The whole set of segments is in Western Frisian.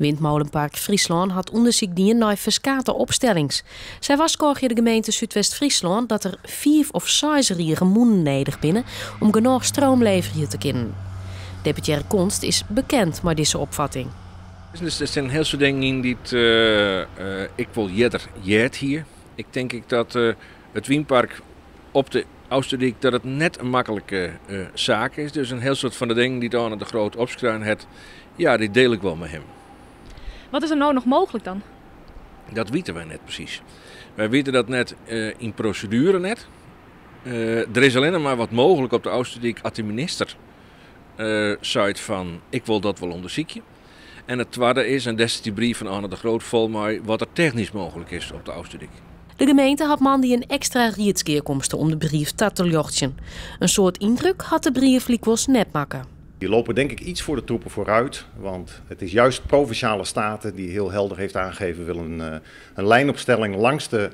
Windmolenpark Fryslân hat ûndersyk dien nei ferskate opstellings. Sy warskôgje de gemeente Súdwest-Fryslân dat der fiif of seis rigen mûnen nedich binne om genôch stroom leverje te kinnen. Deputearre Konst is bekend mei dizze opfatting. Der stean in hiel soad dingen yn dy't ik wol earder heard hie. Ik tink ek dat it wynpark op de Ofslútdyk dat it net in maklike saak is. Dus in hiel soad fan de dingen dy't Arne de Groot opskreaun hat, ja, dy diel ik wol mei him. Wat is der no noch mooglik dan? Dat witte wy net presys. Wy witte dat net yn proseduere net. Der is allinnich mar wat mooglik op de Ofslútdyk as de minister seit fan ik wol dat wol ûndersykje. En it twadde is, en dêr sit dy brief fan Arne de Groot fol mei, wat der technysk mooglik is op de Ofslútdyk. De gemeente hat moandei in ekstra riedsgearkomste om de brief ta te ljochtsjen. In soad yndruk hat de brief lykwols net makke. Die lopen denk ik iets voor de troepen vooruit, want het is juist Provinciale Staten die heel helder heeft aangegeven willen een lijnopstelling langs de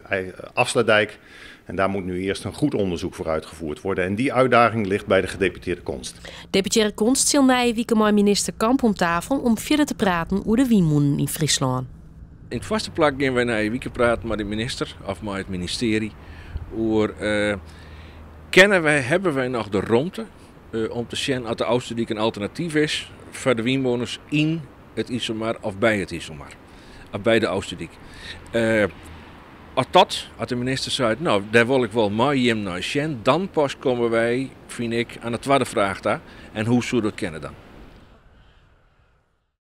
Afsluitdijk. En daar moet nu eerst een goed onderzoek voor uitgevoerd worden. En die uitdaging ligt bij de gedeputeerde Konst. Deputearre Konst sil nije wike mei minister Kamp om tafel om fierder te praten oer de wynmûnen yn Fryslân. Yn it foarste plak gean wy nije wike praten mei de minister of mei it ministearje oer kinne wy, hawwe wy noch de romte om te sjen oft de Ofslútdyk in alternatyf is foar de wynmûnen yn it Iselmar of by it Iselmar of by de Ofslútdyk. As dat, as de minister seit, no dêr wol ik wol mei jim nei sjen, dan pas komme wy, fyn ik, oan de twadde fraach ta. En hoe soe dat kinne dan?